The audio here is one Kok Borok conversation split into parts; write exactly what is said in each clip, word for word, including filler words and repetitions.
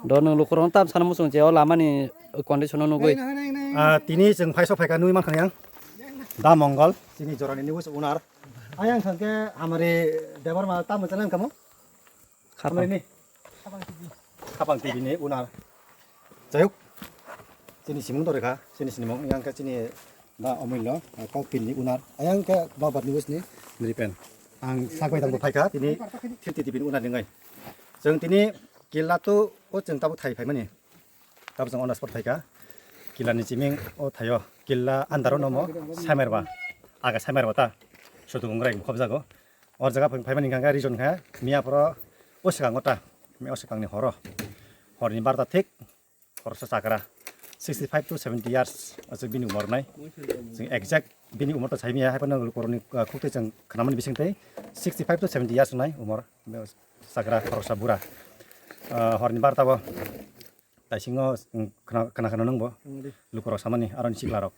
Do nwng lukurokno tam sana muchung je o lamani condition-o nugwi. Ah, tini chwng phaiso phaikha nugwi mankha yang. Da Mongol, chini jorani news unar. Ayang thangke hamari Debbarma tamo channel kamo? Khapang. Hamari ni. Khapang T V ni unar. Jayuk. Chini simung to rekha, chini simung yang ke chini da Omullo, ah, kok pin ni unar. Ayang ke Babar news ni Nripen. Ang sabai tangbo phaikha, tini thirty T V ni unar ningai. Chwng tini killa tu o chwng tabuk thai phaimani. Tabuk chwng on the spot phaikha. Killa ni chiming o thaio. Killa andaro nomo Saimarba. Aga Saimarba ta. Sutu gungrai khobjago. Or jaga phai-, phaimani hwnkha khe region khe miya phoro o swkango ta. Miya o swkangni horo. Horni barta thik khoroksa chakra. Sixty five to seventy years aswk bini umor nai. Chwng exact bini umor ta sai miya, haiphano lukurokni, ah, khuktwi chwng khnamani bisingtwi sixty five to seventy years nai umor. Chakra khoroksa bura. Ah, horni barta bo. Taisingo, mm, khna, khna, khna nungbo. Lukurok samani, aroni siklarok.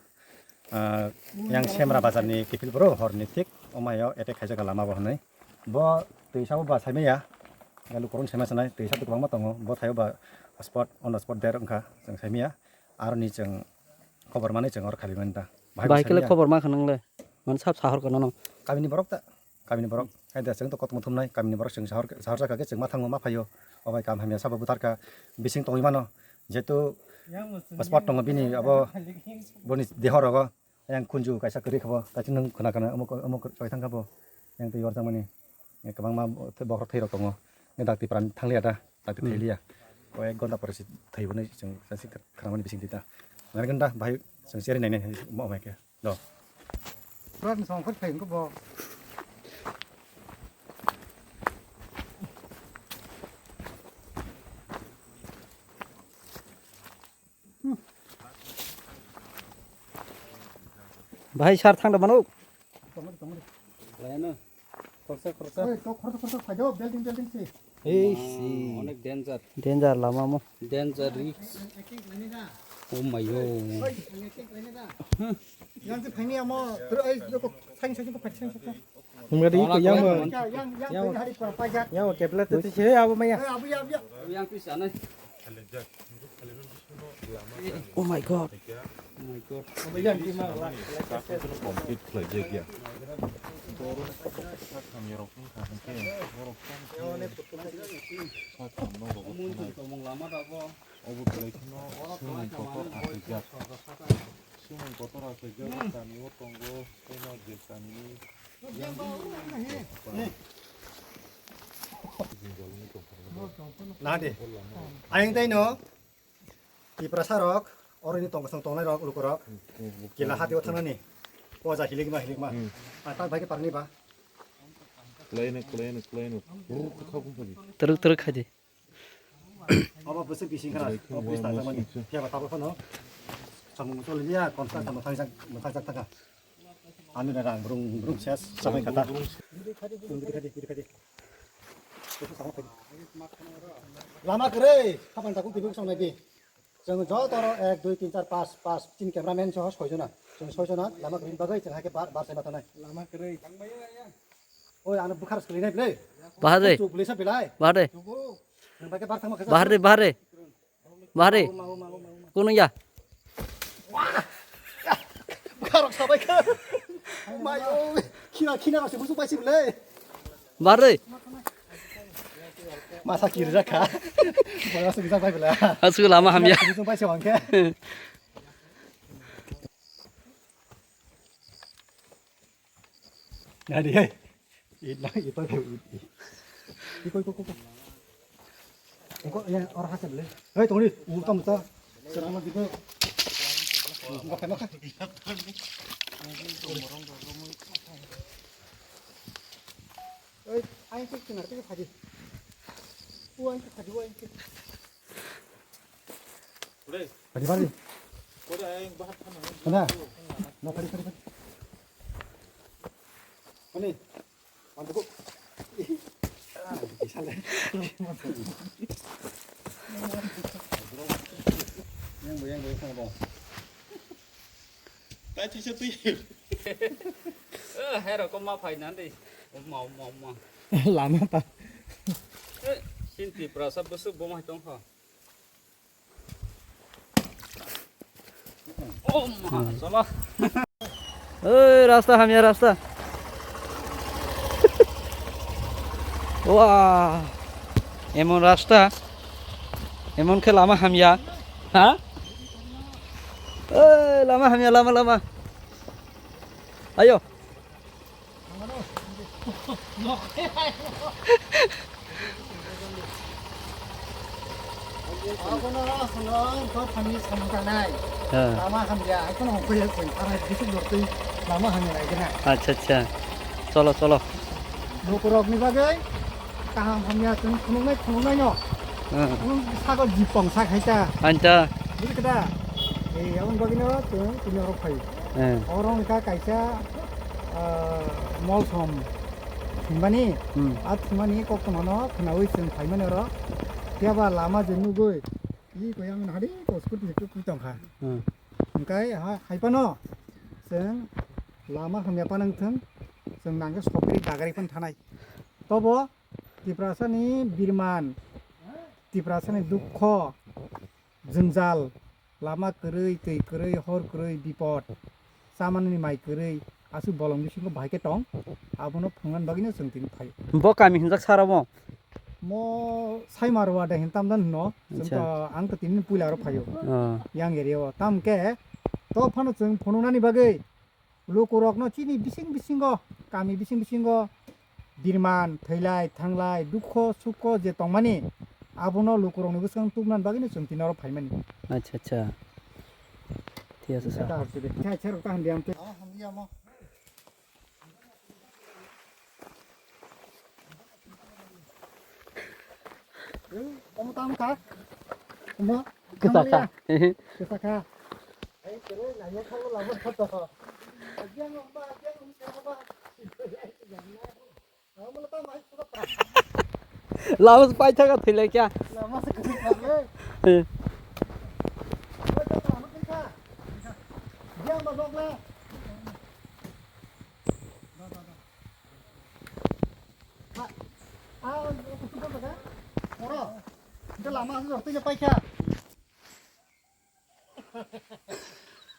Ah, yang Semra bazarni kiphil boro horni thik, omayo attack khaijak lama bo hwnwi. Bo twi sabo ba saimaya, ya lukurok saima sanai, twi sabo kwbangma tongo, bo thaio ba spot, on the spot der wngkha, chwng saimaya. Aroni chwng khobor manwi chwng oro khali manta. Bahai bo Bahai kele saimaya. Khobor ma kha nwngle, man sab sahor ka nono. Kamini borok ta? Kamini borok, hai da, chwng to kothoma thumnai, kamini borok chwng sahor, sahor jakha khe chwng ma thango, ma phaio. O bai, kam hamya sabo butharkha, bising tongwi mano. Jehetu passport tongo bini, abo boni deho rogo. Yang khunju kaisa kwrwi khabo, kaisa nwng khna khna, omo, omo choi thang khabo. Yang twi yor thangmani, kwbangma bokhorok thwi rok tongo. Dakti pran thangliya da, dakti Hmm. thailia. O ek ghonta pore se thaibo nai chwng, khnamani bising twi ta. Nang da, bahai chwng cheri nainai, omo hai khe. Do. Pura ni song khot phai ko bo. Bahai sar thang da mano. Laino. Khorsa, khorsa. Oi, to khorsa, khorsa phai do, building, building se. Ei, si. Onek danger. Danger lama mo. Danger risk. Oh my God. Yang tu phai ni amo, terus ai, tu kok sain, sain, kok phai, sain, sain. Hingga di ko yang mo. Yang, yang, yang, yang hari kurang pajak. Yang mo kepla tu tu sih abo maya. Eh, abu ya, abu ya. Yang tu sana. Oh my God. Oh my God. Complete khlaijak ya. Satham no rogo thanai. Obo belai kheno swngmung kotor achaijak. Swngmung kotor achaijak, kami o tongo, tei no je kami ni. Na de. Ayang tei no. Tiprasa rok, oro ni tong kosong tongnai rok, luku rok. Kila hati o thangnani. Poja hilikma, hilikma. Hmm. Ah, tak bai ke parni ba. Kelaino, kelaino, kelaino. Brrr, kha bung phaji. Teruk, teruk khaji. Obo bwswk bising khana, o bwswk tangjak mani. Phiya ba tabuk phano samung choli ya, konsa samung thangjak, thangjak thangkha. Ani na rang brung, brung ses, samai kata. Brung, brung. Bidi khadi, bidi khadi. Lama kwrwi, khapang takuk tibuk song nai di. Chwng joto ro ek, dui, tin, char, pas, pas, chini cameraman soho soi jona. Chwng soi jona, lama kwrwi bagwi chwng hai khe bar, bar sai ma tongnai. Lama kwrwi. Oi, ano bukhar swklinai bwle. Bahar de. Chuk bwle sa belai. Bahar de. Nang bai khe bar thangma khe. Bahar de, bahar de. Bahar de. Uma, uma, uma, uma. Kuno ya. Bukhar rok sabai khe. Mai oi. Khina, khina rok se busuk bai si bwle. Bahar de. Masa kiri jakha. Boya se gijak bai bwle. Asuk lama hamya. Busuk bai se wang khe. Nadi, hei. It lang, it lang, it, it. Iko, iko, iko. Iko, ya, ora hasil le. Hei, tunggu, utang, utang. Serang lagi tu. Makan, makan. Hei, ayo, kita nanti ke haji. Uang ke haji, uang ke. Pari, pari. Mana? Na, pari, pari, pari. Ani, mantu ko. Yang bo, yang bo, yang bo. Tai tisa tui. Eh, hero ko ma phai nan de. Oma, oma, oma. Lama ta. Eh, sinti prasa besuk bo mai tong kha. Cholo. Oi, rasta hamya, rasta. Wah, emon rasta, emon khe lama hamya, ha? Oi, lama hamya, lama, lama. Ayo. Abono, abono, kok kami samung tanai. Ha. Lama hamya, abono hongkhe ya, sing, thanai bisik dortwi lama hamya naigena. Acha, acha. Cholo, cholo. Lukurokni bagwi kaham hamya chwng phunuknai, phunuknaino. Hmm. Phunuk sago jipong sak hai ta. Anta. Bujikha da? Ei, aboni bagwino chwng tini oro phai. Hmm. Oro wngkha kaisa, ah, molsom thwimani. Hmm. A thwimani koktwmano khwnaui chwng phaimani oro. Phiya ba lama je nugui, i koi ang hari ko scooty je kwtwi tongkha. Hmm. Hwnkhe ha, hai phano chwng lama hamya phano wngthwng, chwng nangkhe sopri bagari phano thanai. Tobo Tiprasani birman, Tiprasani dukho, jwngjal, lama kwrwi, twi kwrwi, hor kwrwi, bipod, chamanani mai kwrwi, aswk bolong bisingo bahai khe tong, abono phunuknani bagwino chwng tini phaio. Bo kami hinjak sara bo? Mo Saimarwa de hin tamdan hino, chwng Acha. To, ang to tini puila aro phaio. Oh. Yang area o. Tam khe, to phano chwng phunuknani bagwi, lukurokno chini bising bisingo, kami bising bisingo birman, thwilai, thanglai, dukho, sukho je tongmani, abono lukurokni bwskango tubunani bagwino chwng tini oro phaimani. Acha, acha. Thik ase, sir. Khe ta horse de. Khe, khe rok ta hamdi ang khe. Omo tamo kha? Omo? Kwchak kha. Kwchak kha. Lama se paithaka thwilai kha. Lama se kwchak kha le. Eh. Oi, to lama kha. Yang ba dok le. Ah, ah, kuchuk kota ka? Oro. Ito lama asal waktu je paikha.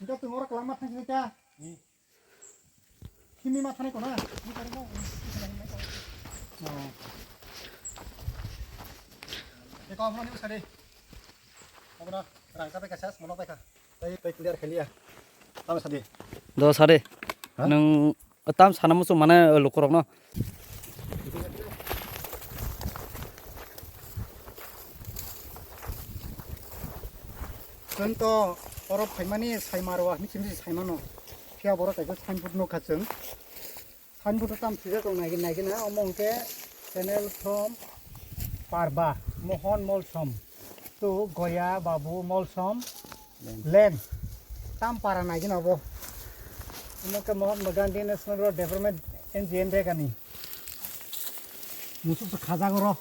Ito tu oro kelama thang sini ka? Kimi ma thani kona? Oh. Eko amno ni usade. Abra rangka paikha sas, mono paikha. Tai, tai clear khaliya. Tamo sadi. Do sadi. Ha? Nwng tam sana muchung mane lukurokno. Chwng to oro phaimani Saimarwa hinwi simi saimano. Phiya borok kaisa signboard nukha chwng. Signboard o tamo swijak tong nai, naigena, omo hwnkhe channel from Parba, Mohon Molsom to Goya Babu Molsom Lane. Tam para naigena obo. Omo khe Mahatma Gandhi National Road Development N G N Rega ni. Musuk se khajak oro.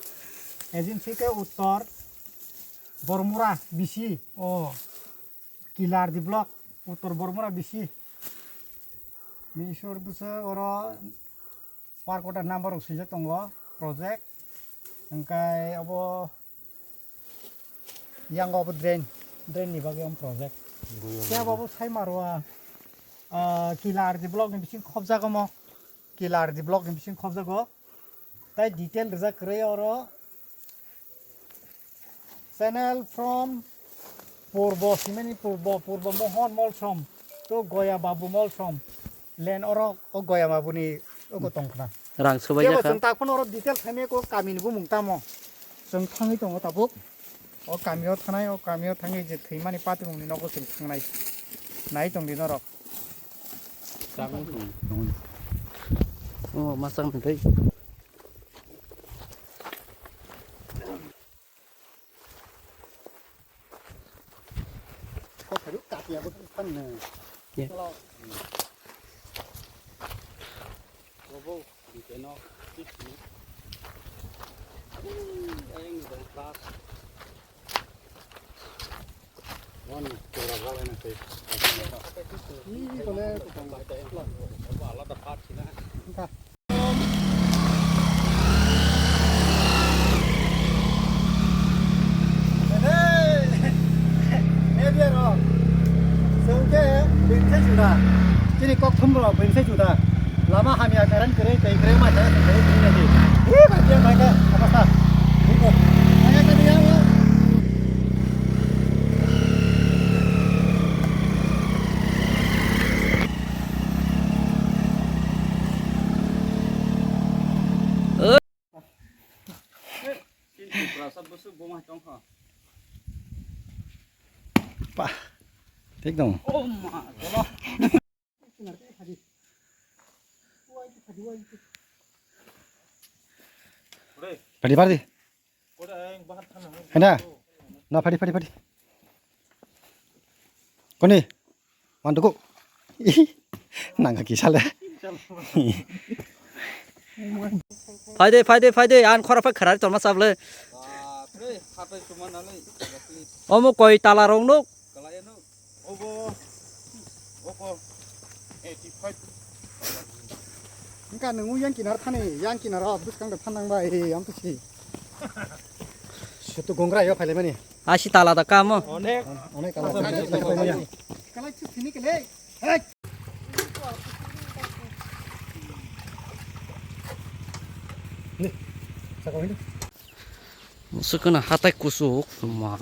Agency khe Uttor Bormura B C. O. Kilardi block, Uttor Bormura B C. Misor bwswk oro work order number rok swijak tongo, project. Hwnkhe obo yang obo drain, drain ni bagwi omo project. Khe abo bo Saimarwa, ah, Kilardi block ni bising khobjak omo. Kilardi block ni bising khobjago. Tai detail rijak kwrwi oro. Channel from Purbo, simini Purbo, Purbo Mohon Molsom, to Goya Babu Molsom. Len oro o Goya Babu ni ogo tongkhna. Rang subai jaka. Chwng tak phano oro detail khaimya ko kami ni bumung tamo. Chwng thangwi tongo tabuk. O kami o thanai, o kami o thangwi je thwimani patimung ni nogo chwng thangnai. Nai tong di norok. Oh, masang ni tei. Kok kadu kaki aku kan. Ya. Kalau. Bobo, di keno. Ayang ni dong pas. Chini kok thum rok buini sai juda. Lama hamya kairan kwrwi tei kwrwi ma kairan kwrwi tei nai di. Hi bai dia bai ka abasta. Hi ko. Aya ka dia ya. Pa. Thik dong. Padi, padi. Henda. Na, padi, padi, padi. Koni? Mantuku. Nang kaki sale. Phaide, phaide, phaide. An khora phai kharari tongma sable. Omo koi tala rong nuk. Obo, obo, eighty five. Wngkha nwng yang kinar thani, yang kinar o bwskang da thanang bai, ang to si. Sutu gongra yo phaile mani. Asi tala da kamo. Onek. Onek tala. Kalai chu sini kele. Hey. Ni. Sakau ini. Musukuna hatai kusuk ma.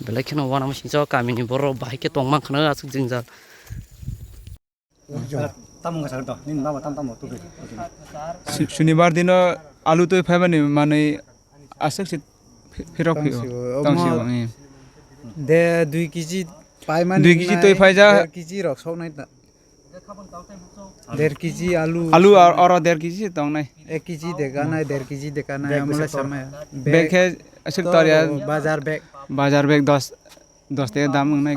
Belai kheno wana musingcha kamini borok bahai khe tongma khana aswk jwngjal. Tamung kasa to, nini baba tam tam to. Su-, sunibar dino alu twi phaimani manwi aswk se phi-, phirok phio. Tongsi bo, eh. De dui kg paimani. Dui kg twi phaijak. Der kg rok soknai ta. Der kg alu. Alu or-, oro der kg tongnai. Ek kg deganai, der kg deganai, bag amole bwswk tor. Samaya. Bag khe aswk to tor ya. Bazar bag. Bazar bag dos, dos taka dam wngnai.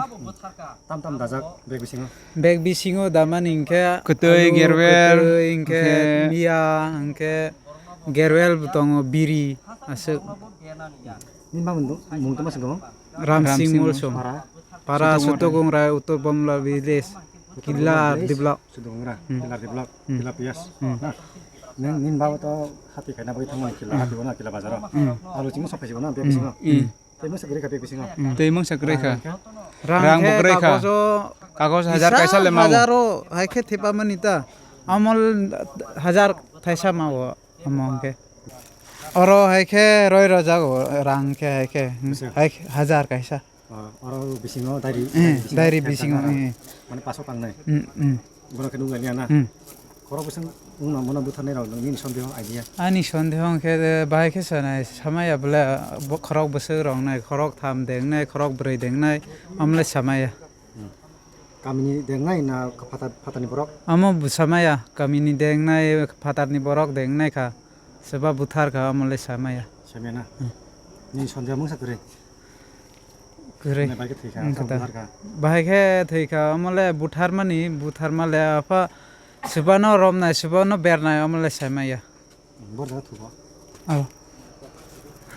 Tam tam dajak bag bisingo. Bag bisingo damani hinkhe kwtwi, alu, gerwel, kwtwi, hinkhe hinkhe miya, hinkhe gerwel bo tongo, biri aswk. Nini baba mung tongma sing tong? Ram Singh Molsom. Para? Para Sutogongra, Uttor Bomla village. Killa develop. Sutogongra, hmm. Killa develop, hmm. Killa piyas. Hmm. Na, nini, nini baba to hati khaina bagwi thangmani killa, hmm. Hati bona killa bazaro. Hmm. Alu chimo sok phaisi bona, bag bisingo. Hmm. Tei mungsa kwrwi kha bag bisingo. Hmm. Tei mungsa kwrwi kha. Rang bo kwrwi kha. Kagojo kagoj hajar kaisa le mao. Hazaro hai khe thepamani ta. Amol hajar thaisa mao. Omo hwnkhe. Oro hai khe roi rojak o rang khe hai khe. Bwswk? Hai khe hajar kaisa. O, oro bisingo diary, eh, diary bisingo, diary bisingo, eh. Mane paso tangnai. Hmm, hmm. Bono khe nukya liya na? Hmm. Khorok bwswk wngno bono butharnai rok nini sondeho idea? Ani sondeho hwnkhe bahai khe sanai, samaya bwle, bo khorok bwswk rok nai, khorok tham dengnai, khorok bwrwi dengnai, omle samaya. Hmm. Kamini dengnai na phatar, phatarni borok? Omo bwsa maya, kamini dengnai, phatarni borok dengnai kha. Swba buthar kha, omo le sa maya. Sa maya na? Hmm. Nini sondeho mungsa kwrwi? Kwrwi. Nini bai khe thwi kha, hmm, sa buthar kha. Bahai khe thwi kha, omo le buthar mani, buthar ma le apha swbano romnai, swbano bernai, omo le sa maya. Bor jaga thubo. Oh.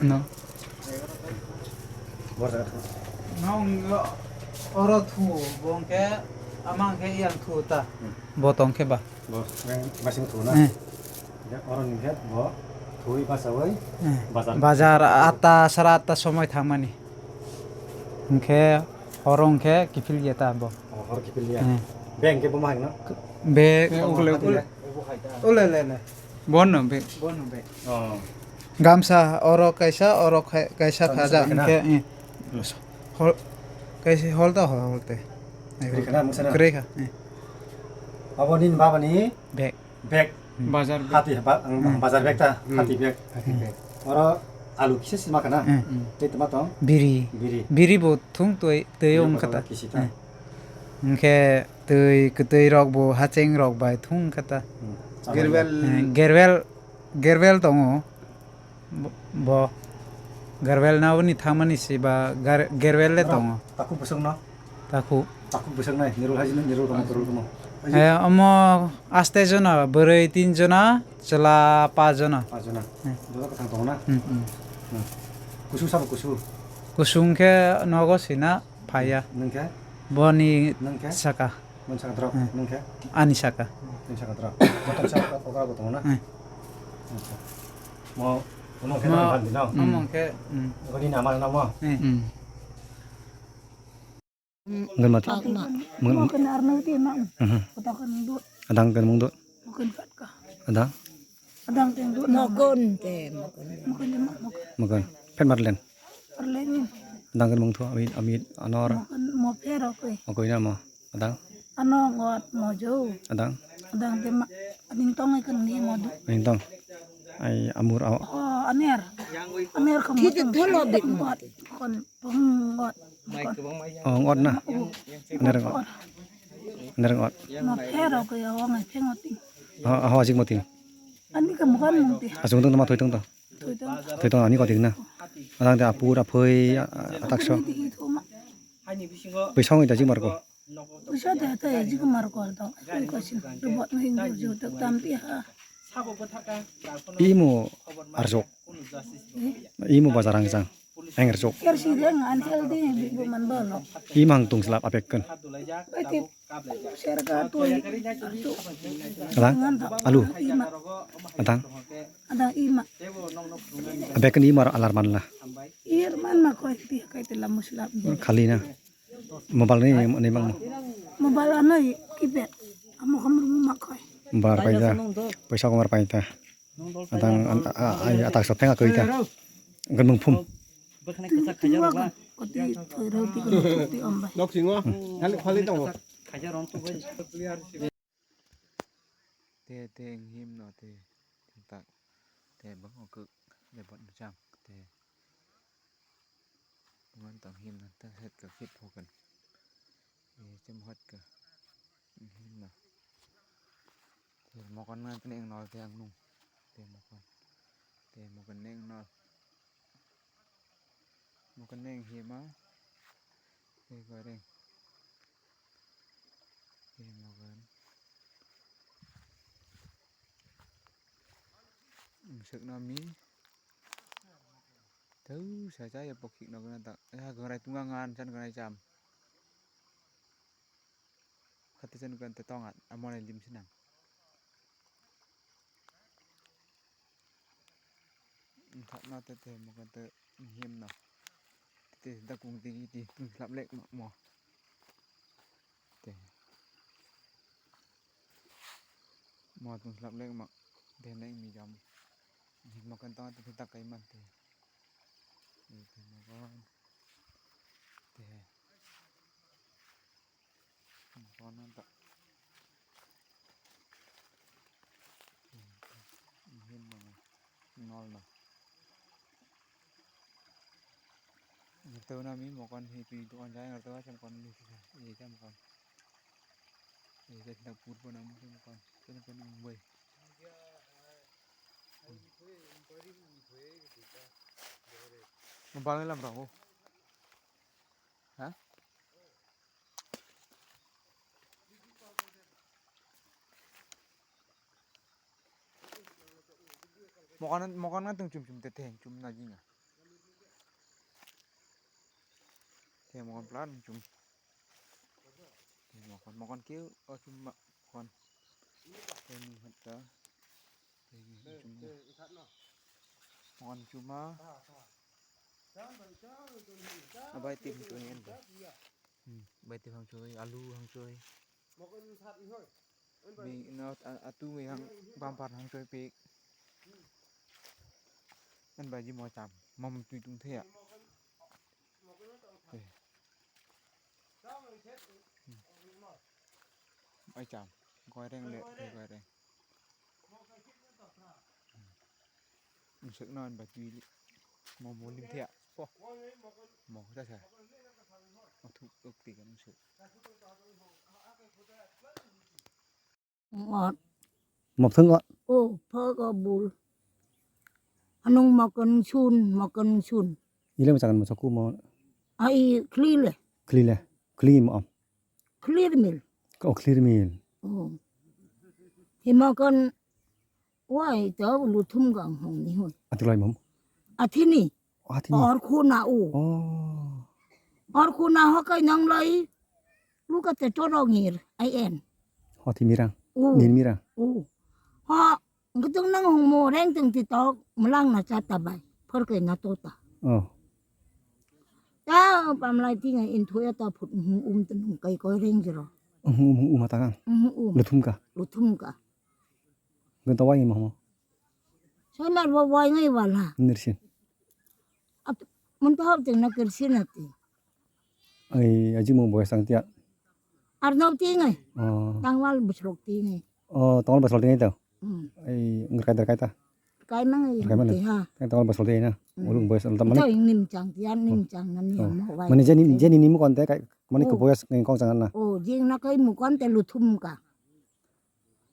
No. Bor jaga thubo. No, oro thubo, bo hwnkhe ama hwnkhe yang thubo ta. Hmm. Bo tong khe ba. Bo, eh, basing thubo na? Eh. Ya, oro ni khe bo thui basawi, eh, bazar. Bazar atta, sara atta somoi thangmani. Hwnkhe horo hwnkhe kiphil ya ta bo. Oh, horo kiphil ya. Eh. Bag hwnkhe bo ma hwnkhe no? Bag. Eh, ule, ule. Ule, le, le. Bono be. Bono be. Oh. Gamsa oro kaisa, oro khai-, kaisa. Gamsa khaja, kaisa na? Hwnkhe, eh. Hmm. Hol-, kaisa hol da hol, hol te. Kwrwi kha na, mungsa na? Kwrwi kha, eh. Abo nini baba ni? Bag. Bag. Hmm. Bazar bag. Hati ba-, ang, hmm, bazar bag ta, hmm, hati bag. Hati bag. Oro alu kisa sima kana? Hmm. Tei tama tong? Biri. Biri. Biri bo thung twi, twi. Biri wng bo kata. Kisi ta. Hmm. Hwnkhe twi, kwtwi rok bo hacheng rok bai thung kata. Hmm. Gerwel. Eh, gerwel, gerwel tongo. Bo, bo. Gerwel na uni thangmani si ba gar-, gerwel le tongo. Takhuk bwswk no? Takhuk. Takhuk bwswk nai, nirul hai jino, nirul tamo, nirul tamo. Eh, omo aste jona, bwrwi tin jona, chwla pa jona. Pa jona. Eh. Joto kwthang tongo na? Hmm, hmm. Hmm. Kusu sabo kusu? Kusu hwnkhe nogo sina phaiya. Nwng khe? Boni nwng khe? Saka. Boni saka drop, hmm, nwng khe? Ani saka. Ani saka drop. Joto sa okra bo tongo na? Hmm. Acha. Mo, uno khe mo, nang bandi no? Omo hwnkhe, hmm. Goni nama nama. Hmm. Hmm. Ngan mati. Mung- Mokon arno ti ma. Mhm. Kotokan do. Adang kan mung do. Mokon fatka. Adang. Adang teng do. Mokon te, mokon. Mokon ma mokon. Mokon. Phen marlen. Arlen. Adang kan mung tho amit amit anor. Mokon mo phero koi. Okoi na mo. Adang. Ano ngot mo jo. Adang. Adang te ma. Aning tong ikan ni mo do. Aning tong. Ai amur aw. Oh, aner. Aner kamu. Kita thalo bit mo. Kon. Pung ngot. Oh, ngot na. Aner ngot. Aner ngot. Ma phero ko ya, wa ngai pheng oti. Ah, ah, asik mati. Ani ka mukan mung ti. Asung tong ma thoi tong to. Thoi tong. Thoi tong ani ko dik na. Adang te apur aphoi, a-, a-, atakso. Ani ti hi thoma. Pui song ita jik mar ko. Pui sa te te jik mar ko to. Ko sin. Robot ngi ngi jo tak tam ti ha. Imo arjok. Imo bazar ang jang. Ang arjok. Ker si deng an hel di bi bu man bolo. Imang tung slap apek kan. Bai ti ser ka tu i tu. Adang alu. Ima. Adang. Adang ima. Apek kan imar alar man la. Ir man ma koi ti kai te la muslap. Khali na. Mobile ni, ni bang mo. Mobile ano keypad. Amo kam rumah koi. Bar paita. Paisa ko mar paita. Adang an, a, a, ai, atak sa phenga koi ta. Gan mung phum. Tin, tin wa kan. Koti thoi rau ti kan koti om bai. Nok singo. Hali khali tong. Te, te, him no, te, te, tak, te, bang, o, kuk, le, bot, cham, te, man, tang, him, na, ta, het, ka, fit, ho, kan, e, chem, hot, ka, him, na, te, mokan, na, te, eng, nol, te, ang, nung, te, mokan, te, mokan, neng, nol. Mokan neng hima. Tei goreng. Tei mokan. Ang sakno mi. Tau sa cha ya pokik no gana ta. Ya gana tunga ngan chan gana cham. Khati chan gana ta tonga amone lim sinang. Thakna te te mo te him no. Te da kung ti ti tung slap lek ma mo. Te. Mo tung slap lek ma. Te neng mi jam. Mo kan ta te ta kai man te. Te mo kan. Te. Kono ta. Hin no. Nol no. Ngerto na mi mokon hi tui tu on jai ngerto na sem kon ni sisa. Ye jam kon. Ye jam da pur pon am sem kon. Sem kon um bai. Mo bang lam raho. Ha? Mokan, mokan kan tung chum chum te te chum na jinga. Te mokan plan chum. Te mokan, mokan keu o chum ma kon. Te ni hatta. Te ni chum na. Mokan chuma. Abai tim tu ni en ba. Hmm, bai tim hang choi, alu hang choi. Mi no a-, atu mi hang bumper hang choi pik. En bai ji mo cham, mom tui tung thea. Eh. Hmm. Ai cham, goi reng le, goi reng. Ang sek non ba tui mo mo lim thia. Po. Mo ta sa. Mo thu uk ti kan sek. Ngot. Mok thang ngot. O, pha ka bul. Anung makan sun, makan sun. Ile ma chakan mo chaku mo. Ai, kli le. Kli le. Kli mo am. Clear meal. Oh, clear meal. Oh. Himakan wai ta luthum gang hong ni hoi. Ati lai mom. Athini. Athini. Or khuna u. Oh. Or khuna ho kai nang lai. Luka te torong ir. Ai en. Hoti mirang. U. Nir mirang. U. Ha. Ngitung nang hong mo reng tung ti tok. Melang na chata bai. Phor kai na tota. Oh. Ta pamlai tinga inthoya ta phut, mhm, um, tu nung kai koi reng jero. Mhm, um, um, mata kan. Mhm, um. Luthum ka. Luthum ka. Genta wai ma mo. Soi mar bo wai ngai wala. Nirsin. Ap, mun to hop ting na kirsin ati. Ai, aji mo boyas tang tia. Arnau tingai. Oh. Tangwal busrok tingai. Oh, tangwal busrok tingai to. Hmm. Ai, ngerkai derkai ta. Kai mang ai. Kai mang. Te ha. Kan tangwal busrok tingai na. Hmm. Ulung boyas alta mani. Ito ing nim chang, tian nim chang nani mo wai. Mani jeni, jeni nimu konte kai, mani ko boyas ngai kong chang na. Oh, jing na kai mu konte luthum ka.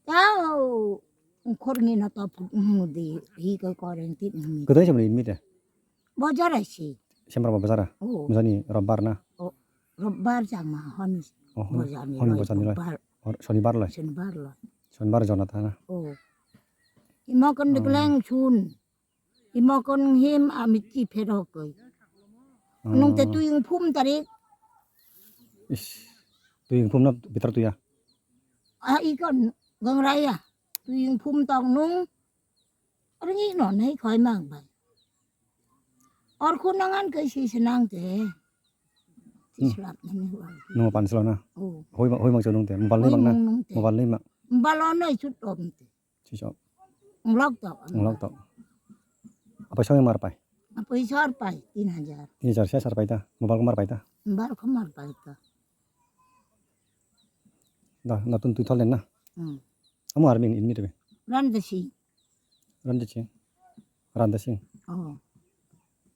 Tao, khorni na ta phut, mhm, di, hi kai koreng tit, mhm. Kedai sama ini te? Bazar ai si. Sembra bazar. Oh. Mujani robbar na. Oh, robbar jama hon. Oh, hon, bozani hon loi, bozani loi. Robbar. Or, shonibar loi. Shonibar loi. Shonibar jona ta na. Oh. Imo kon, oh, dikleng sun. Imo kon him ami chi phero koi. Oh. Nung te tuyung phum tarik. Is. Tuyung phum na bitar tuya. Ah, ikon gongraya. Tuyung phum tong nung. Ringi no nei khoi mang bai. Or khu nangan kai si senang te. Hmm. Islap nani wal. Nung pan selo na. Oh. Hoi ma-, hoi mang chonung te. Mobile nei mang na. Hoi mang nung te. Mobile nei mang. Mobile nei chut om te. Chichok. Nglok tok. Nglok tok. Apa soi mar pai? Apa sor pai? Tin hajar. Tin hajar sia sar pai ta. Mobile ko mar pai ta. Mobile ko mar pai ta. Da, na tun tu thol na. Hmm. Amo army in mi rebe. Ran da si. Ran da si. Ran da si. Oh.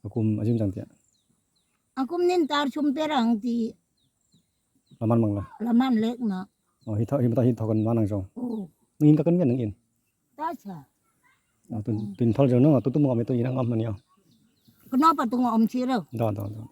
Akum ajim jang tia. Akum nin tar sum perang ti. Laman mangla. Laman lek ma. Oh, hi tho, hi tho, hi tho kan manang jong. Oh. Ngi ka kan ngi nang in. Ta cha. Oh, tun, tun thol jong no, tu tu mo me tu irang am mani. Kno pa tu ngom chi ro. Da, da, da.